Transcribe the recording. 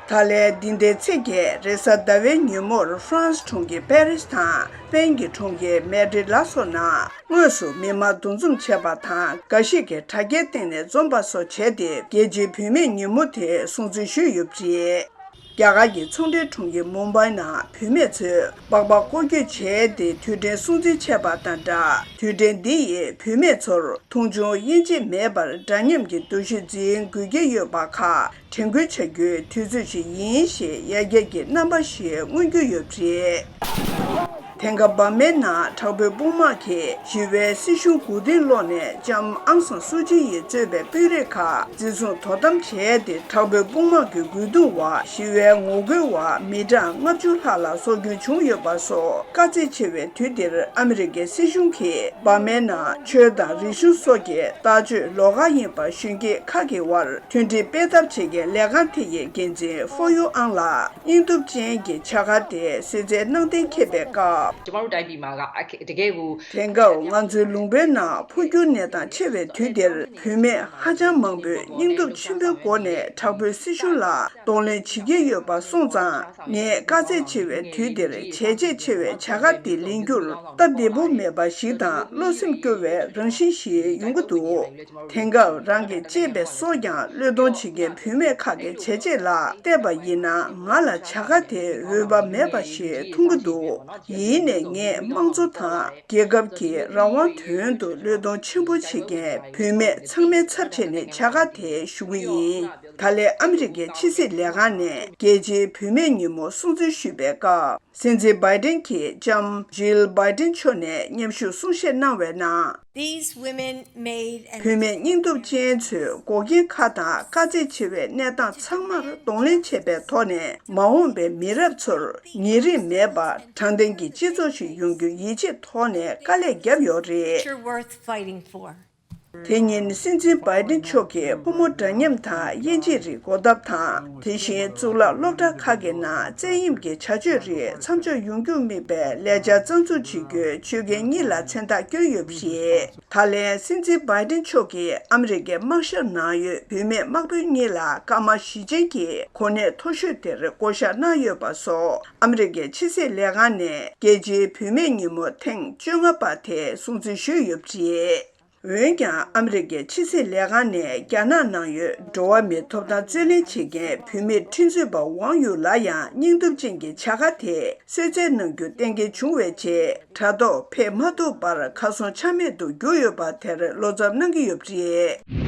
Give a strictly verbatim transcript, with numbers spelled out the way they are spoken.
ད་ལན་འདི་ཟླའི་ཚེས་བརྒྱད་རེས་གཟའ་ཟླ་བའི་ཉིན་མོར་ཧྥ་རན་སི་གྲོང་ཁྱེར་པེ་རིས་དང་སྤེན་གྱི་གྲོང་ཁྱེར་མེ་ཌི་རིད་ལ་སོགས་ནང་དངོས་སུ་མི་མང་འདུ་འཛོམས་བྱས་པ་དང་། འགའ་ཞིག་གིས་དྲ་རྒྱའི་སྟེང་ནས་འཛོམས་པ་སོགས་བྱས་ཏེ། རྒྱལ་སྤྱིའི་བུད་མེད་ཉིན་མོ་དེ་སྲུང་བརྩི་ཞུས་ཡོད་པ་རེད། རྒྱ་གར་གྱི་ཚོང་འབྲེལ་གྲོང་ཁྱེར་མུམ་བྷའི་ནང་བུད་མེད་ཚོས་སྦག་སྦག་སྐོར་སྐྱོད་བྱས་ཏེ། དུས་དྲན་སྲུང་བརྩི་བྱས་པ་དང་སྦྲགས། དུས་དྲན་འདི་ཡིས་བུད་མེད་ཚོར་མཐོང་ཆུང་དབྱེ་འབྱེད་མེད་པར་འདྲ་མཉམ་གྱི་འདུ་ཤེས་འཛིན་དགོས་ཀྱི་ཡོད་པ་ཁག་དྲན་སྐུལ་བྱ་རྒྱུའི་དུས་ཚོད་ཅིག་ཡིན་ཞེས་ཡར་རྒྱས་ཀྱི་རྣམ་པ་ཞིག་མངོན་གྱི་ཡོད་པ་རེད། དེང་སྐབས་འབར་མའི་ནང་དྲག་པོའི་དཔུང་དམག་གིས་ཞི་བའི་སྲིད་གཞུང་མགོ་རྟིང་སློག་ནས་ལྕམ་ཨང་སང་སུ་ཅི་ཡིས་གཙོས་པའི་དཔོན་རིགས་ཁག་འཛིན་བཟུང་དོ་དམ་བྱས་ཏེ། དྲག་པོའི་དཔུང་དམག་གི་རྒོལ་རྡུང་འོག་ཞི་བའི་ངོ་རྒོལ་བ་མི་གྲངས་ལྔ་བཅུ་ལྷག་ལ་སྲོག་སྐྱོན་བྱུང་ཡོད་པ་སོགས། དཀའ་ཚེགས་ཆེ་བའི་དུས་འདིར་ཨ་མི་རི་ཀའི་སྲིད་གཞུང་གིས་འབར་མའི་ནང་ཆོས་དང་རིག་གཞུང་སོགས་ཀྱི་ལྟ་སྤྱོད་ལོགས་ཀ་ཡིན་པ་གཞོན་སྐྱེས་ཁག་གི་དབར་མཐུན་སྒྲིལ་སྤེལ་ཐབས་བྱེད་མཁན་ལས་ཁང་དེ་ཡི་འགན་འཛིན་ཧྥོ་ཡུ་ཨང་ལགས་སྙིང་སྟོབས་ཅན་གྱི་བྱ་དགའ་དེ་གསོལ་སྩལ་གནང་གཏན་འཁེལ་བའི་སྐབས། ကျမတို့တိုင်းပြည်မှာက အ တကယ်ကို དེང་སྐབས་ང་ཚོའི་ལུང་པའི་ནང་འཕོ་འགྱུར་གནས་སྟངས་ཆེ་བའི་དུས་འདིར། བུད་མེད་ཧ་ཅང་མང་པོས་སྙིང་སྟོབས་ཆེན་པོའི་སྒོ་ནས་དྲག་པོའི་སྲིད་གཞུང་ལ་གདོང་ལེན་བྱེད་ཀྱི་ཡོད་པ་སོང་ཙང་། ངས་དཀའ་ཚེགས་ཆེ་བའི་དུས་འདིར་བྱས་རྗེས་ཆེ་བའི་བྱ་དགའ་འདི་ལེན་རྒྱུར་སྟབས་བདེ་པོ་མེད་པ་ཞིག་དང་། བློ་སེམས་སྐྱོ་བའི་རང་བཞིན་ཞིག་ཡོང་གི་འདུག་དེང་སྐབས་རང་གི་གཅེས་པའི་སྲོག་ཀྱང་བློས་གཏོང་བྱེད་མཁན་བུད་མེད་ཁག་གི་བྱས་རྗེས་ལ་བལྟས་པ་ཡིན་ན། ང་ལ་བྱ་དགའ་དེ་འོས་བབ་མེད་པ་ཞིག་མཐོང་གི་འདུག་ཡིན་ནའི་ངས་དམངས་གཙོ་དང་རྒྱལ་ཁབ་ཀྱི་རང་དབང་དོན་དུ་བློས་གཏོང་ཆེན་པོ་བྱེད་མཁན་བུད་མེད་ཚང་མའི་ཚབ་བྱས་ནས་བྱ་དགའ་དེ་ཞུ་གི་ཡིན། ད་ལན་ཨ་མི་རི་ཀའི་ཕྱི་སྲིད་ལས་ཁང་ནས་རྒྱལ་སྤྱིའི་བུད་མེད་ཉིན་མོ་སྲུང་བརྩི་ཞུས་པའི་སྐབས། སྲིད་འཛིན་བྷའི་ཌེན་གྱིས་ལྕམ་ཇིལ་བྷའི་ཌེན་མཆོག་ནས་མཉམ་ཞུགས་གསུང་བཤད་གནང་བའི་ནང་། These women made an བུད་མེད་སྙིང་སྟོབས་ཅན་ཚོས་འགོག་རྐྱེན་ཁག་དང་དཀའ་ཚེགས་ཆེ་བའི་གནས་སྟངས་ཚང་མར་གདོང་ལེན་བྱས་པའི་ཐོག་ནས། མ་འོངས་པའི་མི་རབས་ཚོར་ཉེ་རིང་མེད་པར་དྲང་བདེན་གྱི་སྤྱི་ཚོགས་ཤིག་ཡོང་རྒྱུའི་ཡིད་ཆེས་ཐོག་ནས་དཀའ་ལས་བརྒྱབ་ཡོད་རེད། Future worth fighting for. དེ་ཉིན་སྲིད་འཛིན་བྷའི་ཌེན་མཆོག་གིས་ཕོ་མོ་འདྲ་མཉམ་དང་དབྱེ་འབྱེད་རིགས་འགོག་ཐབས་དང་། དེ་བཞིན་གཙུག་ལག་སློབ་གྲྭ་ཁག་གི་ནང་བཙན་གཡེམ་གྱི་བྱ་སྤྱོད་རིགས་མཚམས་འཇོག་ཡོང་རྒྱུར་དམིགས་པའི་ལས་འཆར་རྩ་འཛུགས་བྱེད་རྒྱུའི་ཆོད་གན་གཉིས་ལ་མཚན་རྟགས་བསྐྱོན་ཡོད་པ་རེད། ད་ལན་སྲིད་འཛིན་བྷའི་ཌེན་མཆོག་གིས་ཨ་མི་རི་ཀའི་དམག་ཞབས་ནང་ཡོད་བུད་མེད་དམག་དཔོན་གཉིས་ལ་སྐར་མ་བཞི་ཅན་གྱི་གོ་གནས་མཐོ་ཤོས་དེར་བསྐོ་གཞག་གནང་ཡོད་པ་སོགས། ཨ་མི་རི་ཀའི་ཕྱི་སྲིད་ལས་ཁང་ནས་རྒྱལ་སྤྱིའི་བུད་མེད་ཉིན་མོ་ཐེངས་བཅོ་ལྔ་པ་དེ་སྲུང་བརྩི་ཞུས་ཡོད་པ་རེད། འོན་ཀྱང་། ཨ་མི་རི་ཀའི་ཕྱི་སྲིད་ལས་ཁང་ནས་རྒྱ་ནག་ནང་ཡོད་འགྲོ་བ་མིའི་ཐོབ་ཐང་རྩོད་ལེན་བྱེད་མཁན་བུད་མེད་ཁྲིམས་རྩོད་པ་ཝང་ཡུ་ལ་ཡང་སྙིང་སྟོབས་ཅན་གྱི་བྱ་དགའ་དེ་གསོལ་སྩལ་གནང་རྒྱུ་གཏན་འཁེལ་བྱུང་བའི་རྗེས། དྲ་ཐོག་ཕེབས་མ་ཐུབ་པར་ཁ་སང་ཆ་མེད་དུ་གྱུར་ཡོད་པ་དེར་བློ་འཚབ་གནང་གི་ཡོད་པ་རེད།